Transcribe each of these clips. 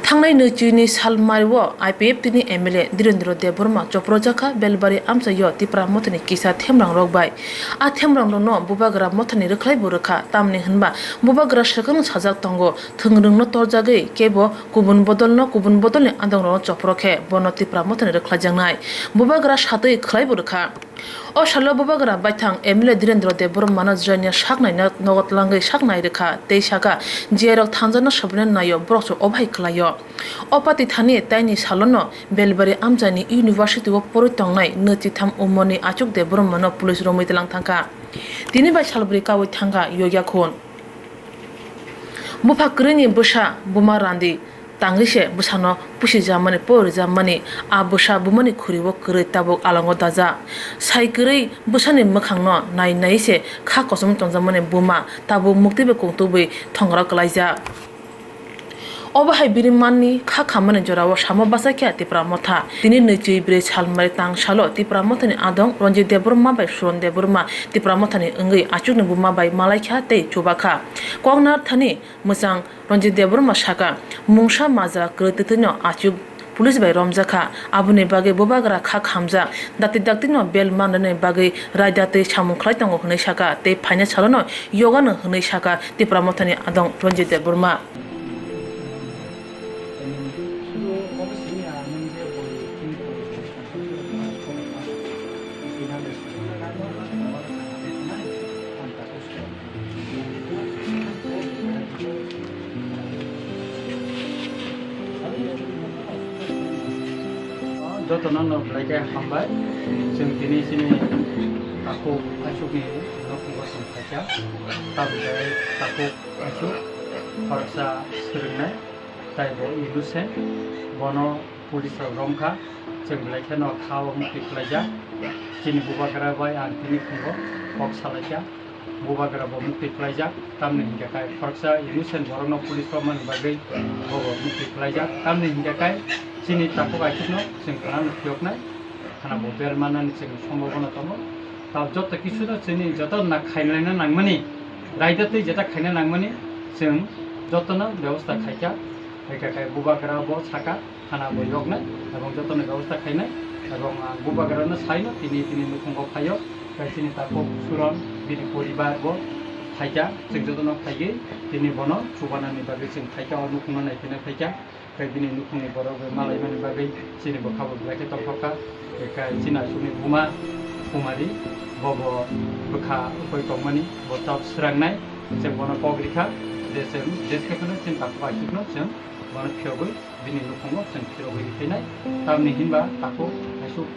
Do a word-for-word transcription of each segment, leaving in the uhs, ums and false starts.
Thangnai nwichini salmario I P F T ni M L A Dhirendra Debbarma chopropjakha Belbari amchaio Tipra Mothani kisa themrangrok bai. A themrangrokno Bubagra Mothani rwkhlaibo rwkha, tamni hwnba Bubagra swkang sajak tongo, thwngrwngno torjagwi kebo kubun bodolno kubun bodolni adongrokno chopro khe bono Tipra Mothani rwkhlaijaknai. Bubagra satwi khlaibo rwkha. O salo Bubagra baithang M L A Dhirendra Debbarmano jwrwngya sak naina nogo tlangwi sak nai rwkha tei sakha, "Jiyarok thanjakno sobrina naio, borok se obo hai kwlaio." O pati thani taini salono Belbari amchaini university o porwi tongnai nwichitham umorni Achuk Debbarmano police romwi tlang thangkha. Tini bai salbrwi kaui thangkha yokya khun. Bupha kwrwini bwsa buma randi tangwi se bwsano pusijakmani, porijamani, a bwsa bumani khuribo kwrwi tabuk alongo dajak. Sai kwrwi bwsani mwkhangno nai nai se kha kosom tongjakmani buma tabuk mukti bai kungtubwi thongora kwlaijak. Obo hai bini manni kha khammani jorao samo bachai kha Tipra Motha. Tini nwichwi brwi salmari tang salo Tipra Mothani adong Ranjit Debbarma bai Suron Debbarma Tipra Mothani wngwi Achukni buma bai malai kha tei chuba kha. Koknar thani mwchang Ranjit Debbarma sakha, mungsa majra kwrwi twtwino Achuk police bai romjakha, aboni bagwi Bubagra kha khamjak, dakti daktino bel manrwni bagwi raida twi samung khlai tongo hwnwi sakha tei phaina salono yogano hwnwi sakha Tipra Mothani adong Ranjit Debbarma. Jotono no belai khe hambai. Chwng tini chini takhuk Achukni nokni bosong phaikha. Tabuk belai takhuk Achuk khoroksa swrwngnai, tai bo innocent. Bono police rok romkha. Chwng belai kheno kha o muktwi khlaijak. Chini Bubagra bai ang tini phungo kok salaikha. Bubagra bo muktwi khlaijak, tamni hinkhe kai khoroksa innocent borokno police romani bagwi bobo muktwi khlaijak, tamni hinkhe kai chini takhuk Achukno chwng khana phiyoknai, khana bo bel mannani chwng sombhabona tongo. Tabuk joto kisuno chini joto na khaina nangmani, raida twi jeta khaina nangmani chwng jotono bebosta khaikha. Hai khe kai Bubagra bo sakha, khana bo yoknai, ebong jotono bebosta khainai, ebong ang Bubagrano saino tini, tini nukhungo phaio, kai chini takhuk Suron, bini poribar bo phaikha, chwng jotono phaiwi tini bono chubanani bagwi chwng phaikha, o nukhungno naiphaina phaikha, kai bini nukhungni borok bai malaimani bagwi chini bwkha bo belai khe tongthokha. Kai chini Achukni buma Kumari, bobo bwkha ukoi tongmani, bo tabuk swrangnai, chwng bono kok rikha, je chwng jeske phano chini takhuk Achukno chwng bono phiyogwi bini nukhungo chwng phirogwi riphainai. Tamni hinba takhuk Achuk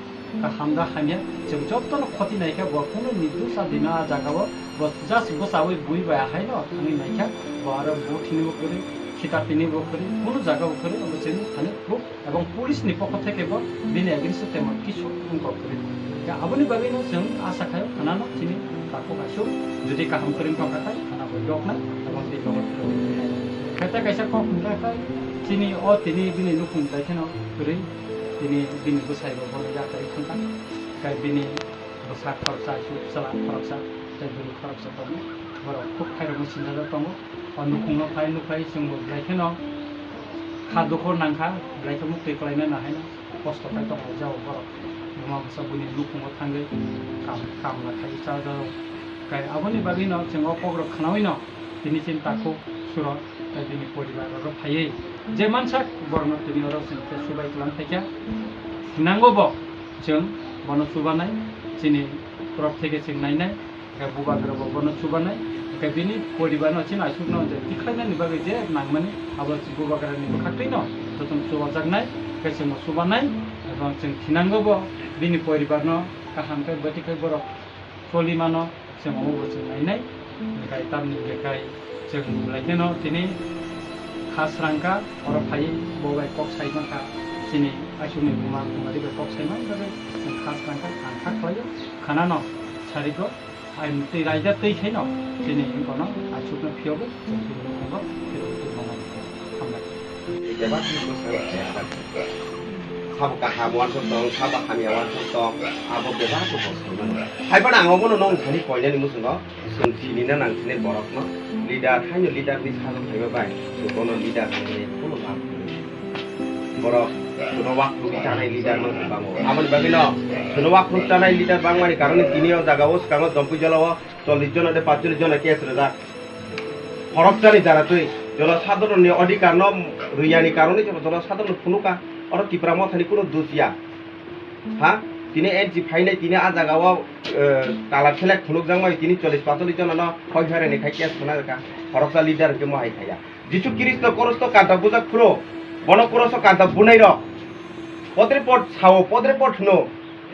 kaham da hamya, chwng jotono khoti naikha, bo kunu nirdosh dino a jagao, bo just bwchaui bui bai ahaino thangwi naikha, bo aro bo thinibo kwrwi, khita tinibo kwrwi, kunu jagao kwrwi, obo chwng thani khuk. Ebong police ni pokho theke bo bini against o temo kisu wngkok kwrwi. Khe aboni bagwino chwng asa khaio khanano chini takhuk Achuk jodi kaham kwrwi wngkha khe thana bo yoknai ebong tei logot phirogwi thinai. Khe tei kaisa kok hwnkha khe chini o tini bini nukhung bai kheno kwrwi tini bini bwsai bo bono yakarwi thangkha. Khe bini bwsa khoroksa, Achuk chwla khoroksa tei bwrwi khoroksa tongo. Borok khuk khairokma sinjajak tongo. O nukhungno phai nukhai chwngbo belai kheno kha dukhu nangkha, belai khe muktwi kwlainani haino kosto khai tongo jao borok. Buma bwsa buini nukhungo thangwi kam, kamla khaiwi cha jao. Kai aboni bagwino chwng o kokrok khnawino tini chini takhuk Suron tei bini poribar oro phaiwi je mansak borokno tini oro chwng khe subai tlang phaikha. Nango bo chwng bono chubanai, chini borok theke chwng nainai. Hingke bubagra bo bono chubanai. Hingke bini poribar no chini aswk no je tikhlai nani bagwi je nangmani abo bubagra ni bwkhaktwi no jotono chubajaknai, hingke chwng bo chubanai, ebong chwng thinango bo bini poribar no kaham khe bwtwi khe borok choli mano, chwng omo bo chwng nainai. Hingke tamni hingke kai chwng belai kheno tini kha srangkha, oro phai bo bai kok sai mankha, chini aswk ni buma bumari bai kok sai man bagwi chwng kha srangkha, ang kha khlaio, khana no sari go. Ai twi raida twi khaino chini bono aswkno phiyogwi chwng chini nukhungo phiyogwi tongmani khe hambai. Bebak ni bwskango khe abo sabo kaham uansuk tong, sabo hamya uansuk tong, abo bebak bo bo saimano. Hai phano ang obono nwng thani koinani muchungo chwng sinina nang sinai borokno leader, haino leader ni sago phaiba bai chwng bono leader hinwi khulumma. Borok chwngno wakhuk chanai leader man bango. Aboni bagwino chwngno wakhuk chanai leader bangmani karone tini o jaga o swkango Jampui jala o chollish jona de paitalish jona case rwjak. Khoroksani jara twi jono sadharonni odhikar no rwiyani karone jono sadharonni phunuka. Oro Tipra Mothani kuno dus ya. Ha? Tini N G phainai tini a jaga o, eh, tala selek phunukjakmai tini chollish paitalish jona no hoi hoi rani khai case khna rwkha. Khoroksa leader hwnkhe mohai khaiya. Jisu Khristo korosto kanta bujak phuru, bono korosto kanta bunai rok. Podre pod sao, podre pod hwno.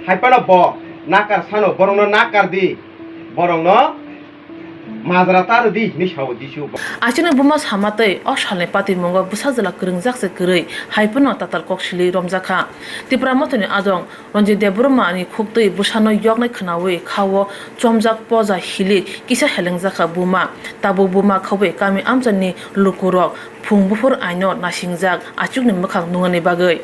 Hai phano bo nakar sano, borokno nakar di. Borokno majra ta rw di, hinwi sao Jisu. Achukni buma sama tei o salni patimungo bwsa jwla kwrwngjak se kwrwi, hai phano tatal kok sili romjakha. Tipra Mothani adong Ranjit Debbarma ni khuktwi bwsano yoknai khwnawi kha-o chomjak poja hili kisa helengjakha buma. Tabuk buma khaui kami amchaini lukurok phung buphur aino nasingjak achukni mwkhang nungani bagwi.